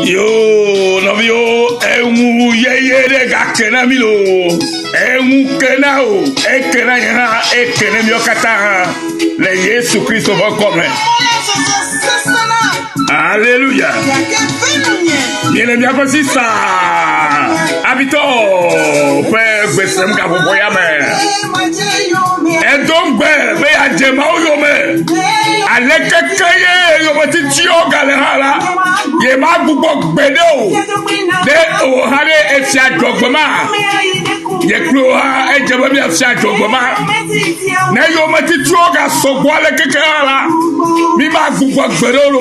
Yo, nɔviwo, eŋu yeye ɖe gake na mi loo. Eŋu ke na o, eke na nye hã, eke na miwo katã hã le Yesu Kristo ƒe ŋkɔ me. Aleluya. Miele miaƒe sista Abitɔ ƒe gbe sem gaƒoƒo ya me. Edo ŋugbe be yeadze Mawu yome. Aleke ke ye yometitiwo gale hã la, yemagbugbɔ gbeɖe o. Ne wò hã ɖe efia dzɔgbe ma, nye kple wò hã edze be míafia dzɔgbe ma. Ne yometitiwo gasɔgbɔ aleke ke hã la, mímagbugbɔ gbeɖe o.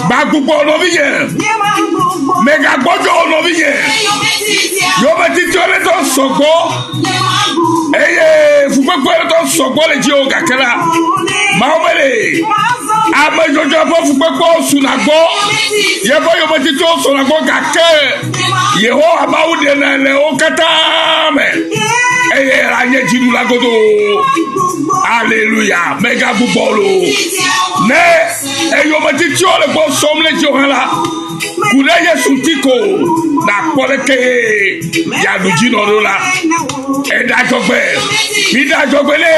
Magbugbɔ nɔvinye. Megagbɔdzɔ o nɔvinye. Yometitiwo ne tɔ sɔgbɔ eye fukpekpe ne tɔ sɔgbɔ le dziwò gake la, Mawu mele ame dzɔdzɔe ƒe fukpekpewo suna gbɔ, yeƒe yometitiwo sɔna gbɔ gake Yehowa Mawu ɖena le wo katã me eye anye dziɖula godoo. Aleluya, megagbugbɔ loo. Ne eyometitiwo le gbɔ sɔm le dziwò hã la, ku ɖe Yesu ŋuti ko nàkpɔ leke yeaɖu dzi nɔ ɖo la. Eɖe adzɔgbe, miɖe adzɔgbe nɛ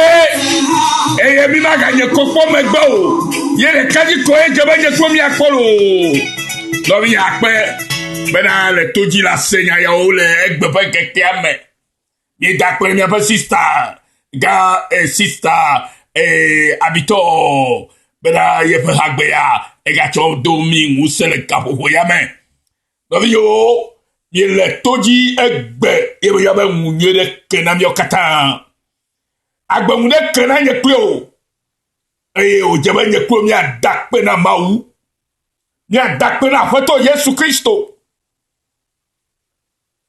eye mi maganye kɔkpɔ megbe o. Ye ɖeka dzi koe dze be nye kple miakpɔ loo. Nɔvinye akpe bena le to dzi la se nya yawo le egbe ƒe ŋkekea me. Míeda akpe ɖe míaƒe sista gã eh, sista eh, Abitɔ bena yeƒe hagbe ya egatsɔ do mí ŋusẽ le gaƒoƒo ya me. Nɔviwo, míele to dzi egbe ye meyɔ be ŋu nyui ɖe ke na míawo katã. Agbe ŋu ɖe ke na nye kple o eye wòdze be nye kple míada akpe na Mawu. Míada akpe na Aƒetɔ Yesu Kristo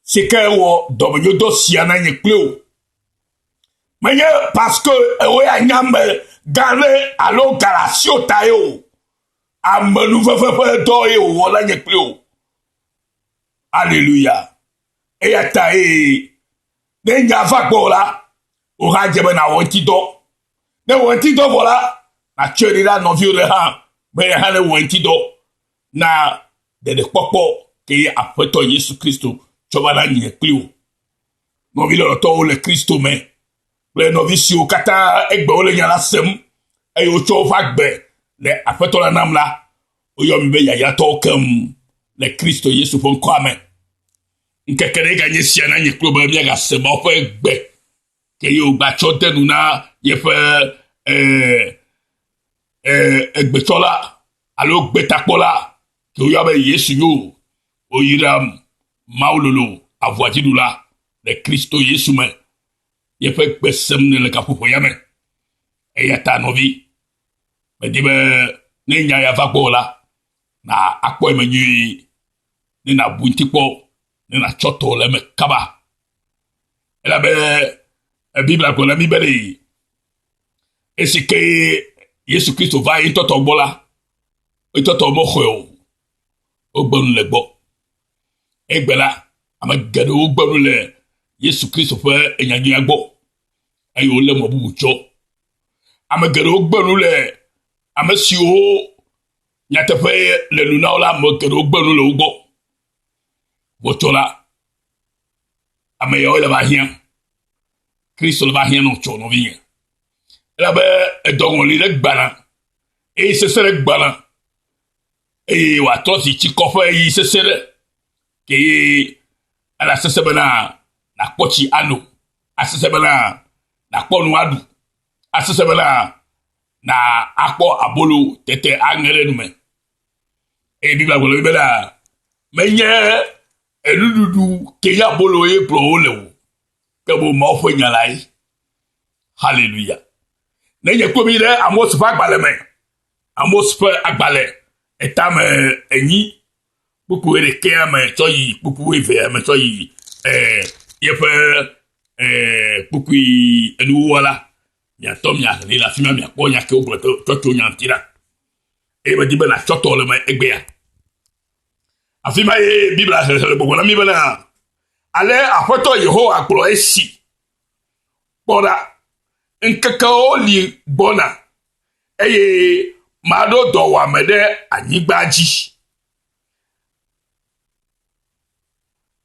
si ke wɔ dɔmenyodɔ sia na nye kple wò. Menye parce que ewoe anye ame gã ɖe alo ga le asiwò ta ye o. Amenuveve ƒe dɔ ye wòwɔ na nye kple wò. Aleluya. Eya ta ye ne nya va gbɔwò la, wò hã dze be nàwɔ eŋuti dɔ. Ne wɔ eŋuti dɔ vɔ la, nàtsɔe ɖi na nɔviwò ɖe hã be ye hã newɔ eŋuti dɔ na ɖeɖekpɔkpɔ ke ye Aƒetɔ Yesu Kristo tsɔ va na nye kpli wò. Nɔvi lɔlɔ̃tɔwo le Kristo me kple nɔvi siwo katã egbe wole nya la sem eye wotsɔ woƒe agbe le Aƒetɔ la nam la, woyɔ mi be yayratɔwo keŋ le Kristo Yesu ƒe ŋkɔa me. Ŋkeke ɖe ganye sia na nye kple be míagase Mawu ƒe gbe ke ye wògbatsɔ de nu na yeƒe eh, eh, egbetsɔla alo gbetakpɔla ke woyɔ be Yesu yo woyram Mawu lolo avua dziɖula le Kristo Yesu me yeƒe gbe sem ne le gaƒoƒo ya me. Eya ta nɔvi, medi be ne nya ya va gbɔwò la, na akpɔ eme nyuie, ne nàbu ŋuti kpɔ, ne nàtsɔ tɔwò le eme kaba. Elabe Biblia gblɔ na mí be ɖe esi ke Yesu Kristo va ye ŋutɔ tɔ gbɔ la, ŋutɔ tɔ mexɔe o. Wogbe nu le gbɔ. Egbe la, ame geɖewo gbe nu le Yesu Kristo ƒe nyanyuia gbɔ eye wolé mɔ bubu tsɔ. Ame geɖewo gbe nu le ame siwo nyateƒe le nu na wo la, ame geɖewo gbe nu le wo gbɔ. Vɔ tsɔ la, ame yawo le va hiã. Kristo le va hiã nɔ tsɔ nɔvinye. Elabe edɔ ŋɔli ɖe gbana eye sese ɖe gbana eye wòatrɔ zi tsikɔ ƒe ɣeyiɣi sesẽ ɖe ke ye ele sesẽ bena nàkpɔ tsi ano, asesẽ bena nàkpɔ nu aɖu, asesẽ bena na akpɔ abolo tete aŋe ɖe nu me. Eye Biblia gblɔ bena menye enuɖuɖu ke nye abolo ye gblɔ wole o, ke boŋ Mawu ƒe nya lae. Haleluya. Ne nye kpɔ mi ɖe Amos ƒe agbalẽ me, Amos ƒe agbalẽ etame enyi kpukpui ɖekɛa me tsɔ yi kpukpui evea me tsɔ yi eh, yeƒe eh, kpukpui enuwuwua la, miatɔ miaxlẽe le afi ma miakpɔ nya ke wogblɔ tsɔ tso nya ŋuti la. Eye medi be nàtsɔ tɔ le me egbea. Afi ma ye Biblia xexlẽ gbɔgblɔ na mí bena ale Aƒetɔ Yehowa gblɔ esi Kpɔ ɖa, ŋkekewo li gbɔna eye maɖo dɔwɔame ɖe anyigba dzi.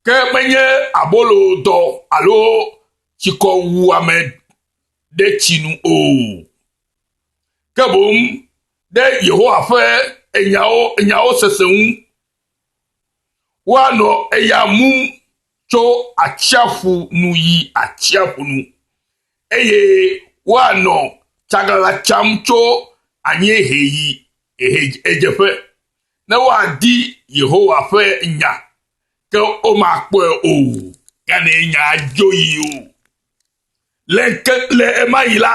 Ke menye abolodɔ alo tsikɔwuame ɖe tsi nu o, ke boŋ ɖe Yehowa ƒe nyawo, nyawo sese ŋu. Woanɔ eya mum tso atsiaƒu nu yi atsiaƒu nu, eye woanɔ tsaglãla tsam tso anyiehe yi ɣedzeƒe, ne woadi Yehowa ƒe nya, ke womakpɔe o, gane nya dzo yi o. Le ŋke le ɣemaɣi la,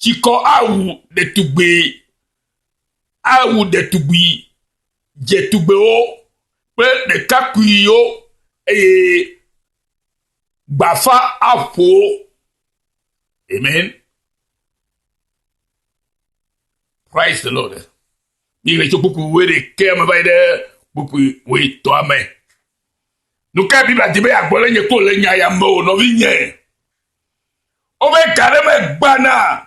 tsikɔ awu ɖetugbui awu ɖetugbui dzetugbewo kple ɖekakpuiwo eye gbafa aƒo wo. Amen. Praise the Lord. Míexlẽ tso kpukpui wuiɖekɛ me va yi ɖe kpukpui wuietɔ̃a me. Nu kae Biblia di be yeagblɔ le nye kple le nya ya me o, nɔvinye? Wobe ga ɖe me gbana,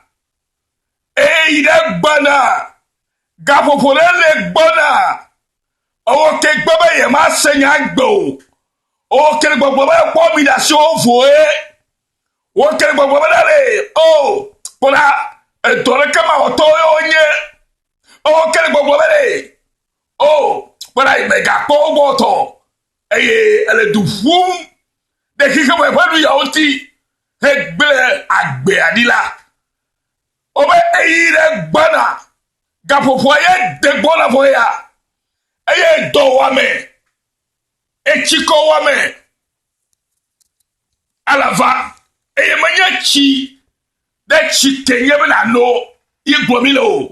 eye yi ɖe gbana, gaƒoƒo ɖe le gbɔna. Ewɔ ke gbe be yemase nya gbe o. Ewɔ ke gbɔgblɔ be kpɔ mi ɖe asiwo voe. Wo ke gbɔgblɔ be ɖe o kpɔ ɖa edɔ ɖeke mawɔtɔwo wonye. Ewɔ ke gbɔgblɔ be ɖe O, kpɔ ɖa, mègakpɔ wo gbɔ tɔ, eye ele du ƒum ɖe xexeme ƒe nu yawo ŋuti hegblẽ agbea ɖi la, wobe eyi ɖe gbɔna, gaƒoƒoa ye de gbɔna vɔ ya, eye dɔwɔame, etsikɔwɔame alava, eye menye tsi ɖe tsi ke nye be nàno ye gblɔ mi le o.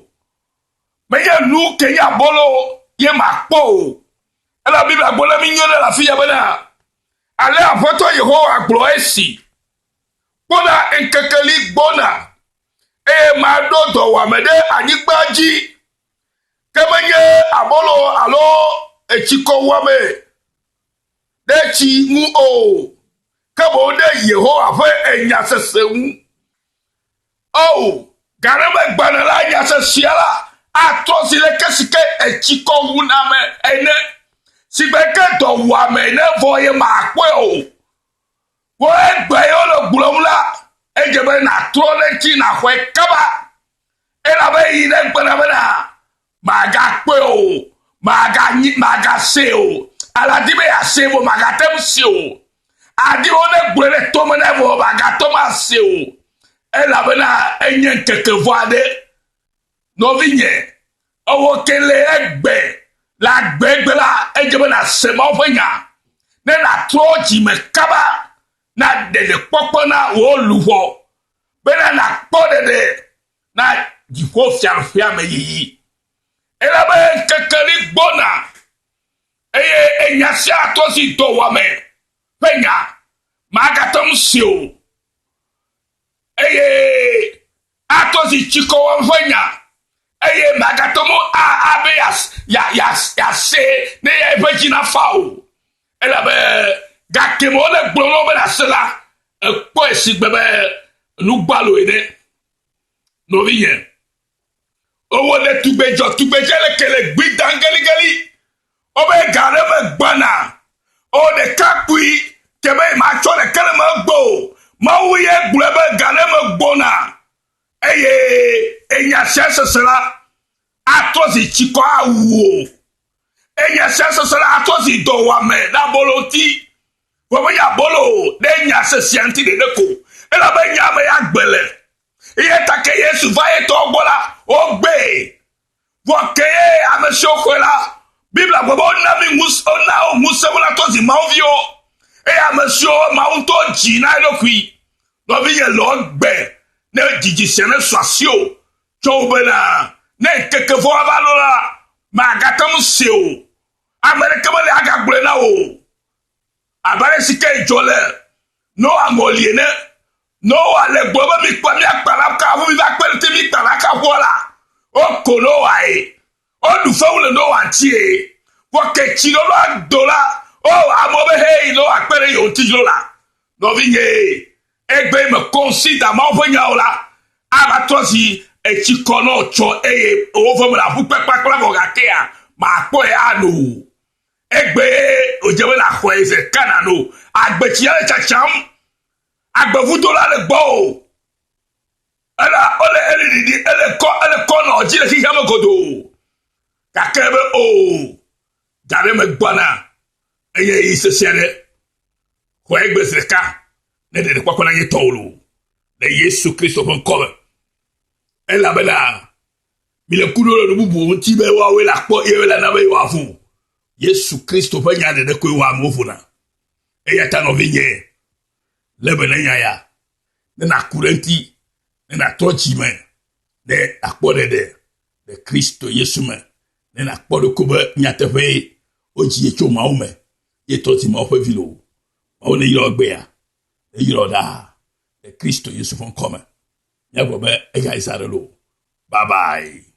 Menye nu ke nye abolo ye makpɔ o. Elabe Biblia gblɔ na mí nyuie ɖe le afi ya bena, Ale Aƒetɔ Yehowa gblɔ esi, Kpɔ ɖa, ŋkeke li gbɔna, eye maɖo dɔwuame ɖe anyigba dzi, ke menye abolo alo etsikɔwuame ɖe tsi ŋu o, ke boŋ ɖe Yehowa ƒe enyasese ŋu. O, gane be gbalẽ la nya sesia la atrɔ zi leke si ke etsikɔ wuna ame ene, si gbe ke dɔwuame ene vɔ ye makpɔe o. Vɔ egbe ye wole gblɔm la, edze be nàtrɔ ɖe eŋuti nàxɔe kaba, elabe yi ɖe gblɔna bena màgakpɔe o, màganyi, màgasee o. Alo adi be yeasee vɔ màgate ŋu see o. Adi be wonegblɔe ɖe tome na vɔ màgate ŋu asee o. Elabena enye ŋkeke vɔ̃ aɖe. Nɔvinye, ewɔ ke le egbe, le agbe egbe la, edze be nàse Mawu ƒe nya ne nàtrɔ dzime kaba na ɖeɖekpɔkpɔ na wò luʋɔ bena nàkpɔ ɖeɖe na dziƒofiaɖuƒea me yiyi. Elabe ŋkeke li gbɔna eye enya sia tɔ zi dɔwɔame ƒe nya magate ŋu si o eye atɔ zi tsikɔwɔame ƒe nya eye magate ŋu abe yease ne eƒe dzi nafa o. Elabe gake me wole gblɔm na wo be nàse la, ekpɔe si gbe be nu gbalo ene. Nɔvinye, ewɔ ɖe tugbedzɔ tugbedze le ke le gbi dam geligeli. Wobe ga ɖe me gbana. O ɖekakpui ke be matsɔ ɖeke le megbe o. Mawu ye gblɔe be ga ɖe me gbɔna. Eye enya sia sese la atrɔ zi tsikɔ awu o. Enya sia sese la atrɔ zi dɔwɔame ɖe abolo ŋuti. Vɔ menye abolo o, ɖe nya sesia ŋuti ɖeɖe ko. Elabe nya me ya gbe le. Eya ta ke Yesu va ye tɔwo gbɔ la, wogbee. Vɔ ke ye ame siwo xɔe la, Biblia gblɔ be wona mi ŋusẽ, wona wo ŋusẽ be woatɔ zi Mawu viwo. Eye ame siwo Mawu ŋutɔ dzi na eɖokui. Nɔvinye lɔ gbe ne dzidzi sia nesu asiwò tsɔ wu bena ne ŋkeke vɔ̃ ava ɖo la, màgate ŋu se o. Ame aɖeke meli agagblɔe na wò o. Abe ale si ke dzɔ le Noa ŋɔli ene. Noa le gblɔ be mikpa míakpa ɖakaʋu mi va kpe ɖe te míkpa ɖakaʋua la, woko Noa ye. Woɖu fewu le Noa ŋuti ye. Vɔ ke tsi ɖoɖoa do la, o amewo be hei Noa kpe ɖe yewo ŋuti dzro la. Nɔvinye, egbe me kɔnsida Mawu ƒe nyawo la, ava trɔ zi etsi kɔ nɔ tsɔ eye woƒe me le aƒu kpakpakpla vɔ gakea makpɔe ano o. Egbee wòdze be nàxɔe ze ɖeka nàno agbetsia le tsatsam. Agbevudo la le gbɔwò. Ele ele ele ɖiɖi ele kɔ ele kɔ nɔ dzi le xexea me godoo. Gake be o ga ɖe megbɔna eye ɣeyiɣi sesẽ aɖe. Xɔe egbe zi ɖeka ne ɖeɖekpɔkpɔ nanye tɔwò loo le Yesu Kristo ƒe ŋkɔ me. Elabena mile ku ɖo ɖe nu bubuwo ŋuti be woawoe le akpɔ ye le na be yewoavo. Yesu Kristo ƒe nya ɖeɖe koe wɔ amewo vona. Eya ta nɔvinye, lé be ne nya ya, ne nàku ɖe eŋuti, ne nàtrɔ dzi me, ne nàkpɔ ɖeɖe le Kristo Yesu me, ne nàkpɔ ɖokui be nyateƒee wodzi ye tso Mawu me, ye trɔ dzi Mawu ƒe vi loo. Mawu neyra wò egbea, neyra wò ɖaa le Kristo Yesu ƒe ŋkɔ me. Míagblɔ be egayi zã ɖe loo. Bye bye.